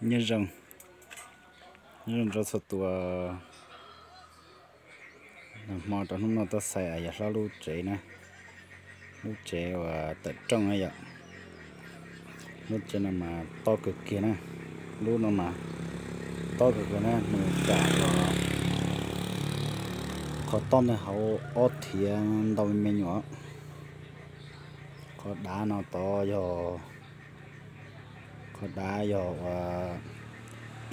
Nyob zoo, nyob zoo rau txhua tus. Hmo rau hnub no tuaj xaiv yawg hlob lub tsev na, lub tsev uas tawm rooj na yom. Lub tsev no mas tob kawg kiag na, lub no mas tob kawg kiag na, nws kam los qhov toj ntawd hauv ob thiav ntau me me nyuam. Qhov dav no tod yog, qhov dav yog ua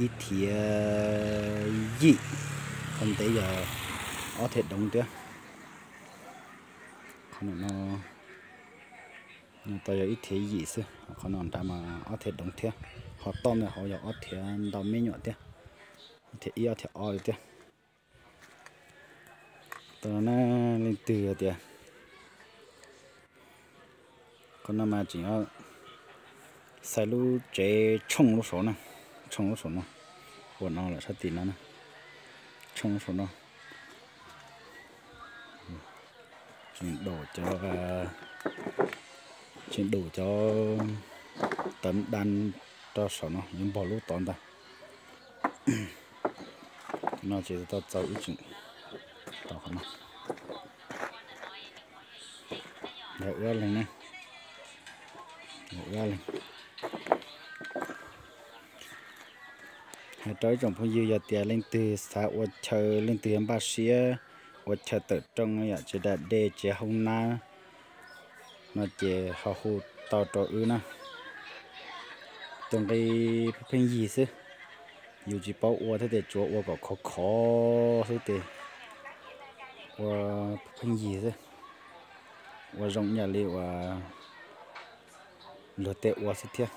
ib thiav yim, qhov ntev yog ob thiav doov thiab. Qhov no, no tod yog ib thiav yim xwb, qhov no nrad mas ob thiav doov thiab. Ho toj ntawd hauv yog ob thiav ntau me nyuam thiab, ob thiav ib ob thiav ob li thiab. Tau na, leej twg hais tias qhov no mas tseem xaiv lub tsev tshooj lub saud na, tshooj lub saum no, ua no lawm sab tim no na, tshooj lub saum no. Tseem daum cov, tseem daum cov tawv da rau saum no yuav npog lub tod ntag. No tsis tau txaus wb tseem tau qhov no. Ntawm wb leeg na, ntawm wb leeg. Hais rau ib tsoom phooj ywg yog tias leej twg xav ua chaw, leej twg yog npaj siab ua chaw tawm rooj yom, tsev da dej, tsev hoob nab no ces ho hu tau rau wb na. Tus nqi pheej pheej yig xwb, yus tsis paub ua thiab tes tsuav ua kom khov khov xwb tes ua pheej yig xwb, ua zoo ib yam li uas luag tej ua xwb thiab.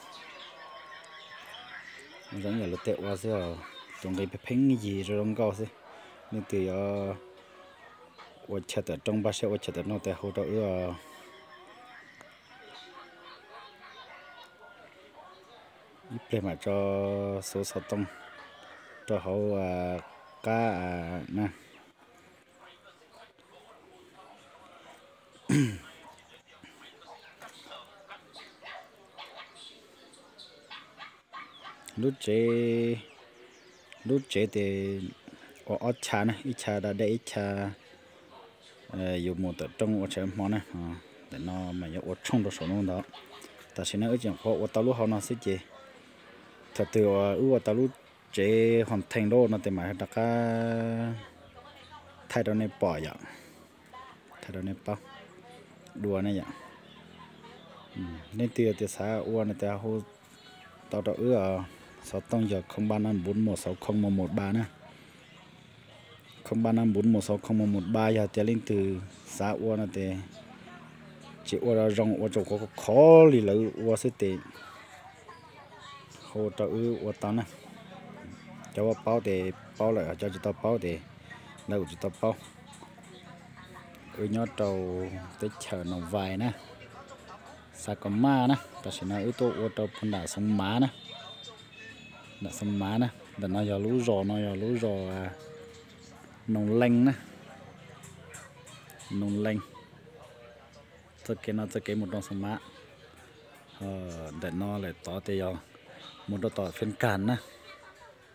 Zoo ib yam luag tej ua xwb os, tus nqi pheej pheej yig zoo zoo nkauj xwb. Leej twg yuav ua chaw tawm rooj, npaj siab ua chaw tawm rooj tes hu rau wb os. Ib pliag mam tso xuv xov tooj rau hauv qab na. Lub tsev, lub tsev tes ua ob chav na, ib chav da dej, ib chav yus mus tawm rooj ua tshais hmo na. Ntawm no mas yuav ua tshooj rau saum no ntag. Tam sim no wb tseem qhuav ua tau lub hauv no xwb ces thaum twg uas wb ua tau lub tsev hoo theej lub no tes mam rov qab thaij rau nej pom yom, thaij rau nej paub dua ne yom. Leej twg tias xav ua no tes hu tau rau wb os, xov tooj yog không ba năm bốn một sáu không một một ba na. Không ba năm bốn một sáu không một một ba, yog tias leej twg xav ua no tes tsis ua zoo, ua tsoom qhuav khov li lawv ua xwb tes hu rau wb ua tau na. Cov uas paub tes paub lawm, cov tsis tau paub tes lawv kuj tsis tau paub. Wb nyob rau teb chaws Noo Vais na, xav Kos Maj na, tam sim no wb tuaj ua rau puag nram Xoo Mav na. Nram Xoo Mav na, ntawm no yog lub zos, no yog lub zos Noo Leej na, Noo Leej. Txoj kev no txoj kev mus rau Xoo Mav. Ntawm no lawm tod tes yog mus rau tom Phiaj Kas na.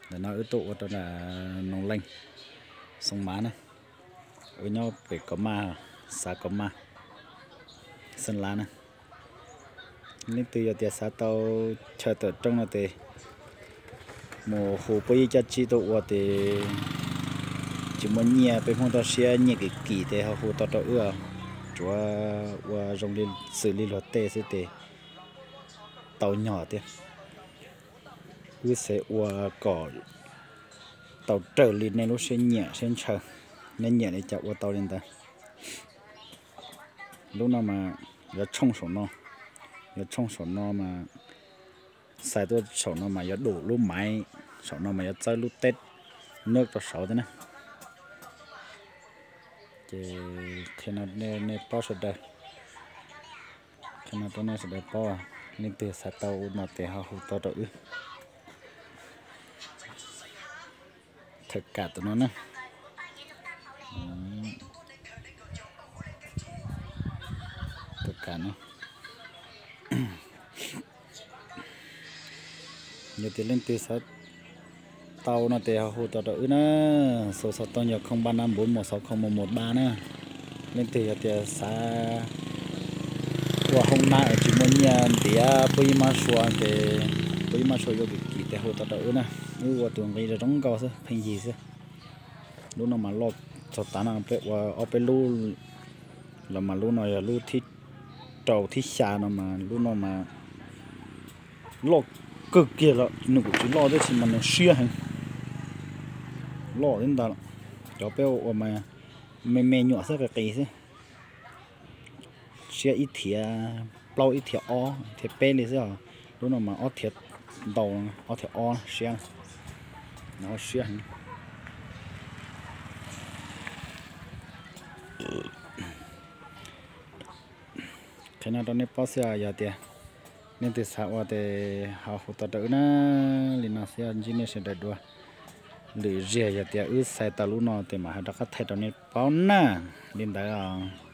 Ntawm no wb tuaj ua rau nram Noo Leej, Xoo Mav na. Wb nyob pem Kos Maj, xav Kos Maj, Xeeb Las na. Leej twg yog tias xav tau chaw tawm rooj no tes mus hu puab yib cab tsib tuaj ua tes tsis muaj nyiaj, peb Hmoob toj siab nyiaj kim kim tes ho hu tau rau wb, tsuav ua zoo li xws li luag tej xwb tes tau nyog thiab. Wb xav ua kom tau raws li nej lub siab nyiam siab ntshaw, nej nyiam li cas ua tau li ntawd. Lub no mas yuav tshooj saum no, yuav tshooj saum no mas xais tuaj saum no mas yuav dum lub maiv, saum no mas yuav txawb lub teb nab rau saud thiab na. Ces qhia no nej paub sawv daws, qhia no rau nej sawv daws paub. Leej twg xav tau ua no tes ho hu tau rau wb. Thawj kam tus no na, thawj kam no. Yog tias leej twg xav tau no ces ho hu tau rau wb na, số xov tooj yog không ba năm bốn một sáu không một một ba na. Leej twg yog tias xav ua hoob nab es tsis muaj nyiaj ntiav puab ib mab sua ces, puab ib mab sua yuav kim kim ces hu tau rau wb na. Wb ua tus nqi zoo zoo nkauj xwb, pheej yig xwb. Lub no mas loj txog tav no, peb ua ob peb lub los mas lub no yog lub thib rau thib xya no mas lub no mas loj kawg kiag lawm, nws kuj tsis loj tib si mas nws siab heev. Loj tib ntag, cov peb ua mas me me nyuam xwb, qis qis xwb. Siab ib thiav plaub, ib thiav ob, thiav peb li xwb os. Lub no mas ob thiav ntau, ob thiav ob siab, siab heev. Qhia no rau nej paub xwb, yog tias leej twg xav ua ces ho hu tau rau wb na. Li no xwb, ntsib nej sawv daws dua. Lwm zaug yog tias wb xaiv tau lub no ces mam ho rov qab thaij rau nej paub na. Li ntawd os.